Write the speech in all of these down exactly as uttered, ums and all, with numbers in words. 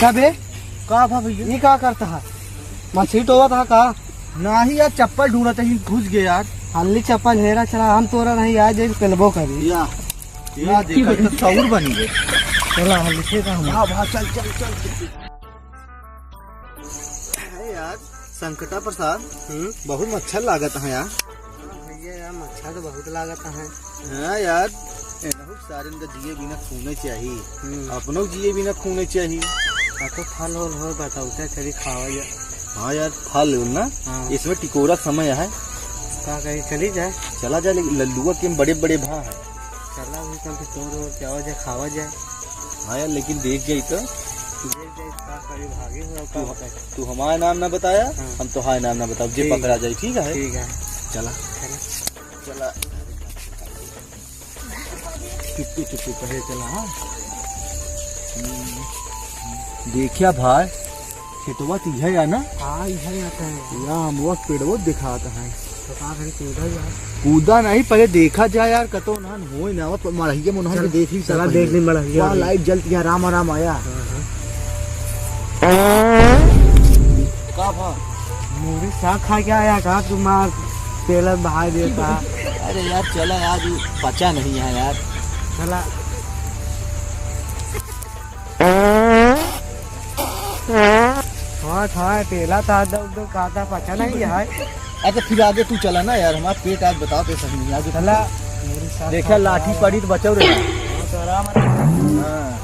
का बे? का भा भैया? ई का करत हा? मछली टोवत हा का? नाही यार, चप्पल ढूंढत ही, घुस गए यार। हल्ली चप्पल हेरा चला, हम तोरा नहीं, आज एक पेलबो करी। या, या देखा, तो सौर बन गए। चला, हल्ली से का हम? हाँ, हाँ, चल, चल, चल, चल। अरे यार, संकटा प्रसाद, हम्म? बहुत मच्छर लागत है यार। हाँ भैया यार, मच्छर तो बहुत लागत है। हाँ यार, एनहु सारन का जिए बिना खूने चाही, हम्म। अपनो जिए बिना खूने चाही। आ तो फल होल हो, बताओ, क्या करी, खावा या? हाँ यार, फल होल ना, हाँ। इसमें टिकोरा समय है। का कही, चली जाए? चला जाए, लेकिन लल्लुआ के बड़े बड़े भा है। चला, वही कम से तोड़ ओड़ के आवा जाए, खावा जाए। हाँ यार, लेकिन देख जाई तो। देख जाई, का करी, भागे हो, का तू, बताए? तू हमारा नाम ना बताया, हाँ। हम तोहार नाम ना बताओ, जे ठीक पकड़ा है। जाई, ठीक है? ठीक है। चला। चला। चला। चुप्पे चुप्पे पहले चला, हाँ। हम्म। देखिया भाई, खेतवा तो इहे है ना? हाँ, इहे आता है। या अमवा के पेड़वो दिखात है। तो का करी, कूदा यार। कूदा नहीं, पहले देखा जाए यार, कतो नान होई ना, वो मड़हिया मुनहा चल, के देख ही चला पहले। देख ली मड़हिया वाह, भी। लाइट जलती है, राम राम आया। हाँ, हाँ। का भा? मुर्गी साग खा के आया का तू? मार तेल बहा देता। अरे यार, चला यार, ये पचा नहीं है यार। चला। हाँ, हाँ, तेला था, दब, दब, खाता पचा नहीं है। अच्छा, फिर आगे तू चला ना यार, हमारा पेट आज बताओ तो सही नहीं, आगे चला। मेरे साथ देखा, साथ लाठी आया। पड़ी तो बचाओ रे। हाँ, तो आराम, आराम। हाँ।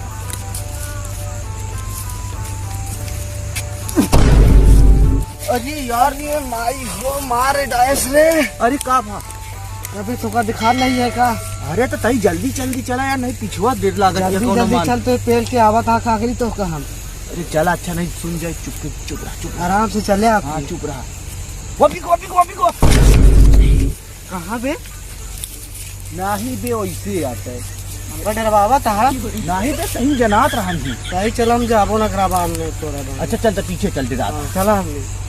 अरे यार, ये माई हो, मार डायस रे। अरे का भा? अबे तोका दिखा नहीं है का? अरे तो तई जल्दी, जल्दी चला यार, नहीं पिछुआ देर लागत है जल्दी, कौनो जल्दी मान। चल, तो पेल के आवत हा काकरी तो का हम। अरे चला, अच्छा नहीं सुन जाए, चुप, चुप, चुप रहा, चुप रहा। आराम से चले आप। हाँ, चुप रहा। वो भी को, वो भी को, वो भी को। कहाँ बे? नाही बे, वैसे आता है। हमका डरवावा था। नाही बे, सही जनात रहन ही। सही चल, हम जाबो ना कराबा हमने तोरा दम। अच्छा चल, तो पीछे चल, डरा। हाँ, चला हमने।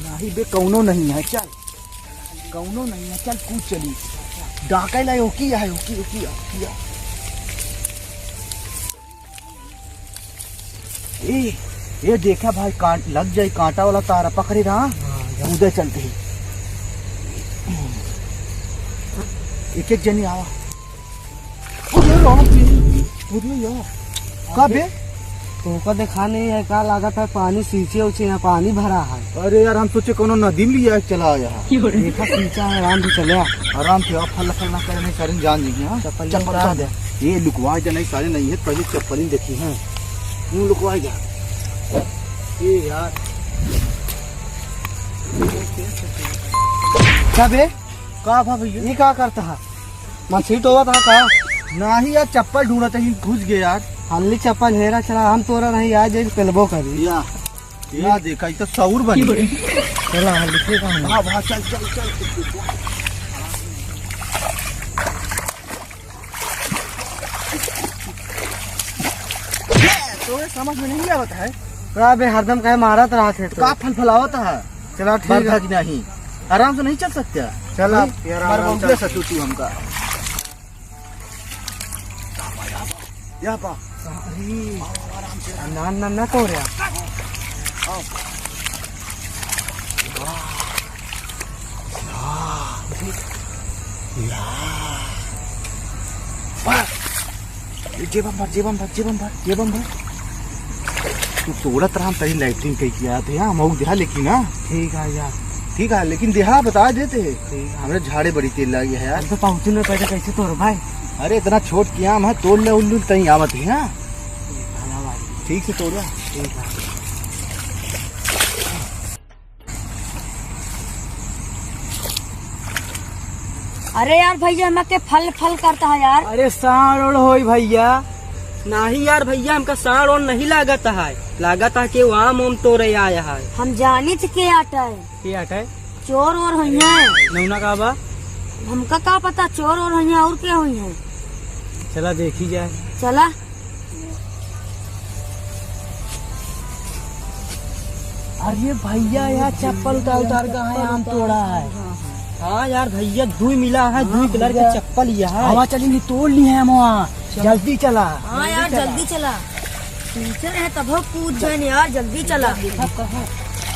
नाही बे, कौनो नहीं है, चल। कौनो नहीं है, चल, कूद चली। डाके ला, ओकी है, ओकी, ओकी, ओकी। ए, ए, देखा भाई, कांट लग जाई, कांटा वाला तारा पकड़े रहा, हाँ, जा। कूदे चलते ही। एक एक जनी आवा। अरे राम जी, अरे यार। का बे? तोका देखा नहीं है का, लागत है पानी सींचे उचे, यहाँ पानी भरा है। अरे यार, हम सोचे कोनो नदी में लिया चला आया है। देखा सींचा है, आराम से चले आ। आराम से, आप फल फल ना करे, नहीं सारे जान जाएंगे, हाँ? चप्पल चप्पल उतार दे। ये लुकवा जा, नहीं सारे नहीं है, पहले चप्पल ही देखी है। यूं लुकवा जा। ये यार। का बे? का भा भैया? ये का करता है? मछली टोवत हा का? नाही यार, चप्पल ढूंढत ही, घुस गए यार। हल्ली चप्पल हेरा चला, हम तोरा नहीं, आज एक पेलबो करी। या, या देखा, ई तो सौर बन गए। चला, हल्ली से काम। हाँ, हाँ, चल, चल, चल। तो ये समझ में नहीं आवत है। का बे, हरदम काहे मारत रहत है तो? का फलफलावत है? चला, ठीक है। बरधा की नहीं। आराम से नहीं चल सकते? चला, नहीं, यार, मार आराम बबुआ से। सतू तू हमका। या पा। अरे। ना, ना, ना, तो रे। आओ। या। या। वाह। जेबम भर, जेबम भर, जेबम भर, जेबम भर। तू तोड़त रहा, हम तनी लैट्रिन कई किया थे, हाँ, मऊ देहा लेकिन, हाँ। ठीक है यार। ठीक है, लेकिन देहा बता देते हैं। ठीक है। हमरे झाड़े बड़ी तेल लागी है यार। हम तो पहुँचू ना पैदा कैसे तोड़ भाई? अरे इतना छोट किया हम है, तोड़ ले उल्लू तई आवत है, हाँ। ठीक है भाई। ठीक से तोड़। ठीक है। अरे यार भैया, एमा के फल फल करता है यार। अरे साँड़ ओड़ होई भैया। नाही यार भैया, हमका साँड़ ओड़ नहीं लागत है, लागत है कि वो आम ओम तोड़े आया है। हम जानी थे के आटा है। के आटा है? चोर ओर होइहैं। नौना का बा? हमका का पता, चोर ओर होइहैं, और के होइहैं? चला देखी जाए। चला। अरे भैया, यार चप्पल का उतार का है, आम तोड़ा है। हाँ यार भैया, दुई मिला है, दुई कलर के चप्पल यह है। हवा चली नहीं, तोड़ ली है हम वहाँ। जल्दी चला। हाँ यार, जल्दी चला। टीचर है तब कूद गए यार, जल्दी चला। अब कहाँ?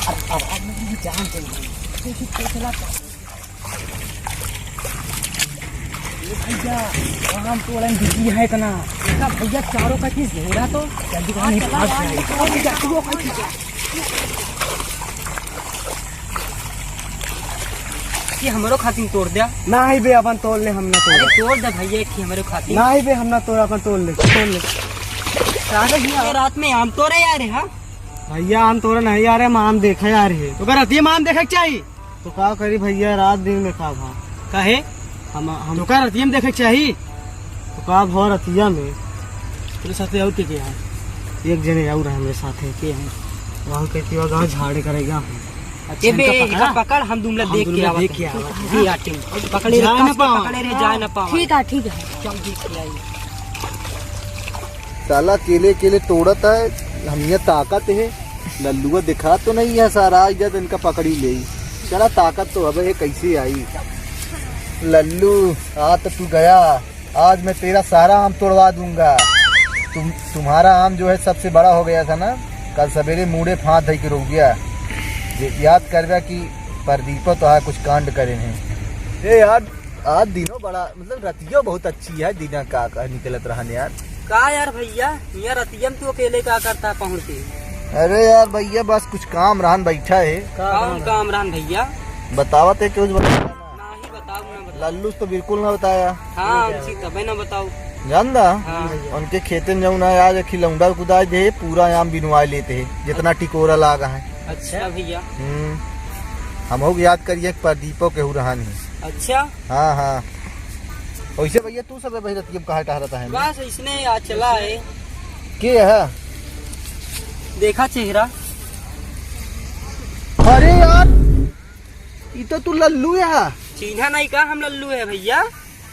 अब, अब, अब मैं जान गई। चल, चल, चल, चला। ए भैया, आम तोड़न बिजी है इतना। देखा भैया, चारों का चीज घेरा तो। जल्दी कहाँ नहीं भाग जाए। ये हमरो खातिर तोड़ द्या। नाही बे, अपन तोड़ ले, हम ना तोड़। अरे तोड़ दे भैया, एक ही हमरो खातिर। नाही बे, हम ना तोड़, अपन तोड़ ले, तोड़ ले। सारे भैया, रात में आम तोड़े आ रहे, हाँ? भैया, आम तोड़े नहीं आ रहे, हम आम देखे आ रहे। तो कर रतिया में आम देखे के चाहिए। तो का करी भैया, रात दिन में का भा? काहे? हम, हम तो का रतिया में देखे के चाहिए? तो का भा रतिया में? तेरे साथे और के के है? एक जने और है हमरे साथे। के है? वहाँ कहती हुआ गाँव झाड़े करेगा। अच्छा, ए बे, इनका पकड़ा? इनका पकड़, हम दुमला हम देख के दुमला आवत देख के हैं। आवत हैं। जी, आटिम। पकड़े रे, जाए ना कस के पावा। पकड़े रे, जाए ना पावा। ठीक है, ठीक है। चल, देख के आई। साला अकेले अकेले तोड़त है, हम ये ताकत है, लल्लुआ दिखा तो नहीं है सारा, आज जब इनका पकड़ी ले। चला ताकत तो अब है, कैसे आई? लल्लू, आ तो तू गया, आज मैं तेरा सारा आम तोड़वा दूंगा। तुम, तुम्हारा आम जो है सबसे बड़ा हो गया था ना, कल सवेरे मूड़े फांद धई के रोक गया। ये याद करबा कि प्रदीपो तो कुछ कांड करे हैं। ए यार, आज दिनो बड़ा, मतलब, रतियो बहुत अच्छी है, दिना का, का निकलत रहन यार। का यार भैया, यहाँ रतिया में तू अकेले का करता पहुँच के? अरे यार भैया, बस कुछ काम रहन, बैठा है। कौन काम रहन भैया? बतावत है, कुछ बताया ना। नाही बताऊ ना बताऊ। लल्लू से तो बिल्कुल ना बताया। हाँ, उनसे तबे ना बताऊ। जानदा? हाँ। उनके खेते में जाऊँ ना, आज एक ही लौंडा कुदाई दे, पूरा आम बिनवाए लेते हैं, जितना टिकोरा लागा है। अच्छा भैया। हम्म। हम हो याद करिए, प्रदीपो केहू रहन ही। अच्छा। हाँ, हाँ। वैसे भैया, तू सब भाई रतिया में कहाँ टहरता है? बस इसने आज चला है। के है? देखा चेहरा। अरे यार, ई तो तू लल्लू है। चीन्हा नहीं का हम लल्लू है भैया?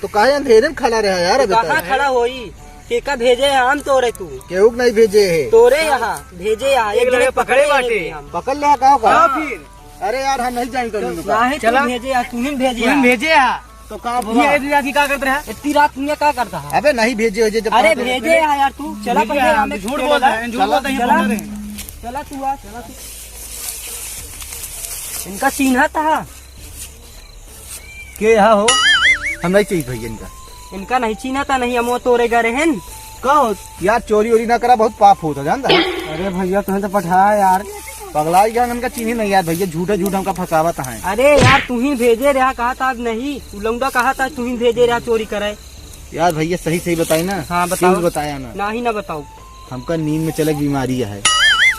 तो काहे अंधेरे में खड़ा रहा यार? तो अबे कहाँ तक खड़ा होई? केका भेजे है आम तोरे तू? केहू के नहीं भेजे है। तोरे यहाँ भेजे यहाँ, एक एक लड़के लड़के पकड़े पकड़े बाटे। हैं हम। पकड़ ले, का का? हाँ। फिर? अरे यार, हम नहीं जाएंगे कहीं का। काहे तू चला। भेजे है, तू ही भेजे तू ही है। भेजे है। तो का ये भवा? इतनी रात की का करत रहा? इतनी रात में का करता है? अबे नहीं भेजे, भेजे जब अरे पता भेजे है यार तू, चला भेजे पहले है, हमें झूठ खेलेगा। बोल रहे हैं, झूठ चला, बोलते हैं, चला। बोल रहे हैं। चला तू आ, चला तू। इनका चीन्हा था। के हा हो? हम नहीं चाहिए भैया इनका। इनका नहीं चीन्हा था, नहीं हम वो तोरे गए रहन। का हो? यार चोरी वोरी ना करा, बहुत पाप होता जानता है। अरे भैया तुम्हें तो पठाया यार। पगलाई गया, इनका चीन्ही नहीं यार भैया, झूठे झूठ हमका फंसावत है। अरे यार तू ही भेजे रहा, कहा था आज नहीं, उ लौंडा कहा था तू ही भेजे रहा चोरी करे। यार भैया सही सही बताई ना। हाँ, बताओ। क्यों बताया ना? नाही ना बताऊ। हमका नींद में चले के बीमारी है।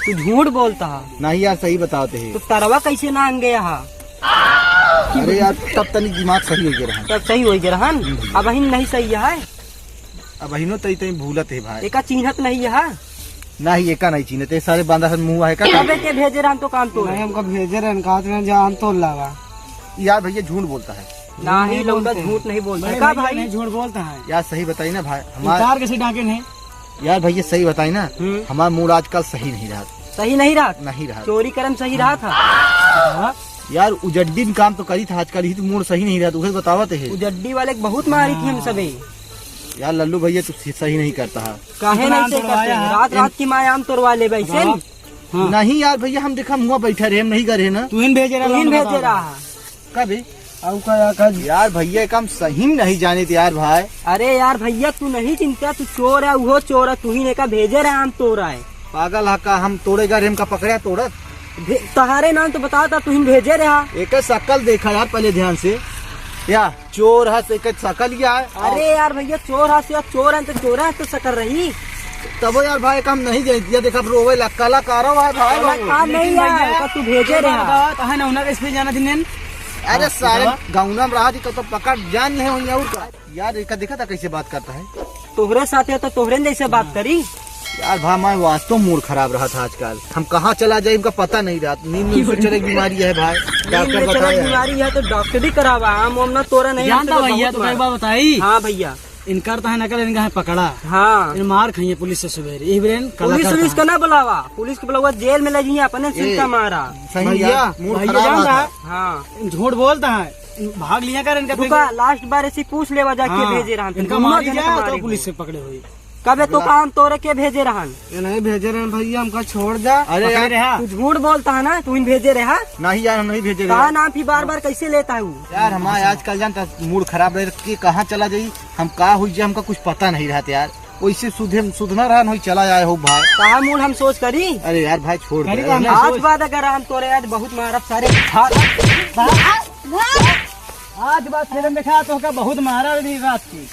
तू झूठ बोलता है। नहीं यार, सही बताते हैं। तो तरवा कैसे ना अंगे यहाँ? अरे यार, तब तनिक दिमाग सही हो गया रहा। तब सही हो गया रहा न? हम्म। अब अहिन नहीं सही है। अब अहिनो तई तई भूलत है भाई। एका चीन्हत नहीं है? नहीं, एका नहीं चीन्हत। ये सारे बांदा सन मुंह है का? तबे के भेजे रहन तो काम तो नहीं, है। हमका भेजे रहन, कहा तो जान तो लावा। यार भैया झूठ बोलता है। नाही, नहीं लौंडा बोलते हैं। झूठ नहीं बोलता है। बड़े का भैया भाई? नहीं झूठ बोलता है। यार सही बताई ना भाई, हमार उतार कैसे डाके नहीं? यार भैया सही बताई ना, हम्म। हमार मूड आजकल सही नहीं रहा। सही नहीं रहा? नहीं रहा। चोरी करम सही रहा था? हाँ। यार उजड्डी में काम तो करी था आजकल, ही तो मूड सही नहीं रहा, उसे बतावत है। उजड्डी वाले के बहुत मारी थी हम सबे। यार लल्लू भैया तू सही नहीं करता है। काहे इतना नहीं आम सही तोड़वाया करते? है। रात रात की माँ आम तोड़वा ले भाई से। हाँ। नहीं यार भैया, हम देखा मुँह बैठा रहे, हम नहीं करे ना। तू ही भेजे रहा, तू ही हम भेजे बताओ। रहा। कभी? आऊ का यार, का जी? यार भैया, एक हम सही में नहीं जाने थे यार भाई। अरे यार भैया, तू नहीं चिंता, तू चोर है, वो चोर है, तू ही ने का भेजे रहा, हम तोरा है। पागल है का, हम तोड़े गए रहे, हमका पकड़े तोड़त? भे-, तहारे नाम तो बताओ था, तू ही भेजे रहा। एक शकल देखा यार पहले ध्यान से। या चोर है, से के शकल ही आए। अरे यार भैया, चोर है, से चोर है, तो चोर है, तो शकल रही। तबो यार भाई, काम नहीं जाए दिया, देख अब रोवे ला, कलाकारो है भाई। कलाकार नहीं लेकिन है, भैया, ओका तू भेजे ये रहा। बात है ना, उन्हें किस पे जाना दिन? अरे हाँ, सारे बताओ। गाँव में रहा थी, तो पकड़ जान नहीं होंगे और का। यार, एका देखा था कैसे बात करता है? तोहरे साथ है तो तोहरे जैसे बात करी। यार भाई, मैं वास्तव मूड खराब रहत है आजकल। हम कहाँ चला जाई, इनका पता नहीं रहत। नींद में चोरक बीमारी है भाई, नींद डॉक्टर में चोरक बताया है। बीमारी है तो डॉक्टरी करावा। हम ओमना तोरा नहीं, जानता हमसे तो भैया, बहुत तो एक मारा। बात बताई। हाँ भैया। इनकर तो है नकल, इनका है पकड़ा। हाँ। इन मार खाइए पुलिस से सुबेरे। इस बेर इन कलाकार पुलिस उलिस का। का ना बुलावा, पुलिस के बुलावा, जेल में ले जाइए, अपने ए, सुनता मारा। सही भैया, है। मूड भैया खराब जानता रहत है। है। हाँ। इन झूठ बोलता है, इन भाग लिया कर इनका रुका, फिर। लास्ट बार ऐसी पूछ लेवा जा के हाँ, भेजे रहन, इनका दोनों मारी जने जा, का तो मारे पुलिस हो। से पकड़े हुई। कबे तो अगला काम तोरे के भेजे रहन? ये नहीं भेजे रहन भैया, हमका छोड़ जा। अरे पकड़े यार, रहा। तू झूठ बोलता है ना, तू इन भेजे रहा। नहीं यार, हम नहीं भेजे रहे। कहा नाम फिर बार बार कैसे लेता है वो? यार, हमारे आजकल जानता, मूड खराब रहे कि कहाँ चला जाई, हम का हुई जे, हमका कुछ पता नहीं रहत यार। वैसे सुधे, सुधना रहन होई, चला आए हो भाई। कहाँ मूड हम सोच करी? अरे यार भाई, छोड़ दे। करी तो हम आज सोच। बाद अगर हम तोरे आज बहुत मारब सारे। भाग, भाग। आज बाद फिर हम देखा तो का बहुत मारा भी रात की।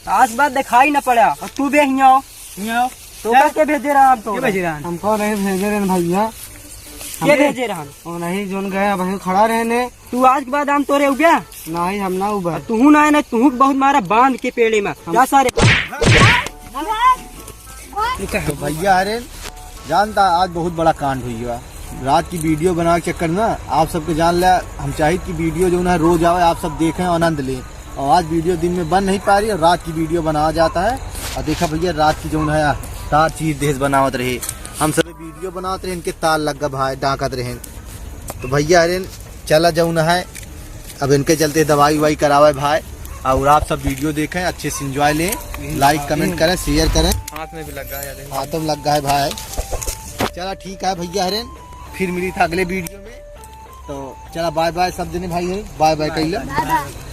आज बाद दिखाई न पड़ा और तू भी हियाँ आओ। हियाँ आओ। तो का के भेजे रहा हम तो? के भेजे रहा? हमको नहीं भेजे रहे भैया। के हमें भेजे रहा? वो नहीं जोन गए, वहीं खड़ा रहने। तू आज के बाद हम तोरे उब्या? नहीं, हम ना उबा। तू ना है ना, तू बहुत मारा बांध के पेड़े में। हम जा सारे। तो भैया अरे जानता, आज बहुत बड़ा कांड हुई है। रात की वीडियो बनावे के चक्कर में आप सबके जान लिया, हम चाहित कि वीडियो जो है रोज आवे, आप सब देखें, आनंद लें। और आज वीडियो दिन में बन नहीं पा रही और रात की वीडियो बनावा जाता है। और देखा भैया, रात की जो है तार चीर देश बनावत रहे, हम सब वीडियो बनावत रहे, इनके तार लग गा भाई, डांकत रहे। तो भैया अरे चला जौन है, अब इनके चलते दवाई उवाई करावे भाई, और आप सब वीडियो देखें, अच्छे से एंजॉय लें, लाइक कमेंट करें, शेयर करें। हाथ में भी लग गया है, देखो। हाथों में लग गया है भाई। चला ठीक है भैया हरेन, फिर मिली था अगले वीडियो में। तो चला बाय बाय सब जने भाई हरेन, बाय बाय कहिला। Bye bye.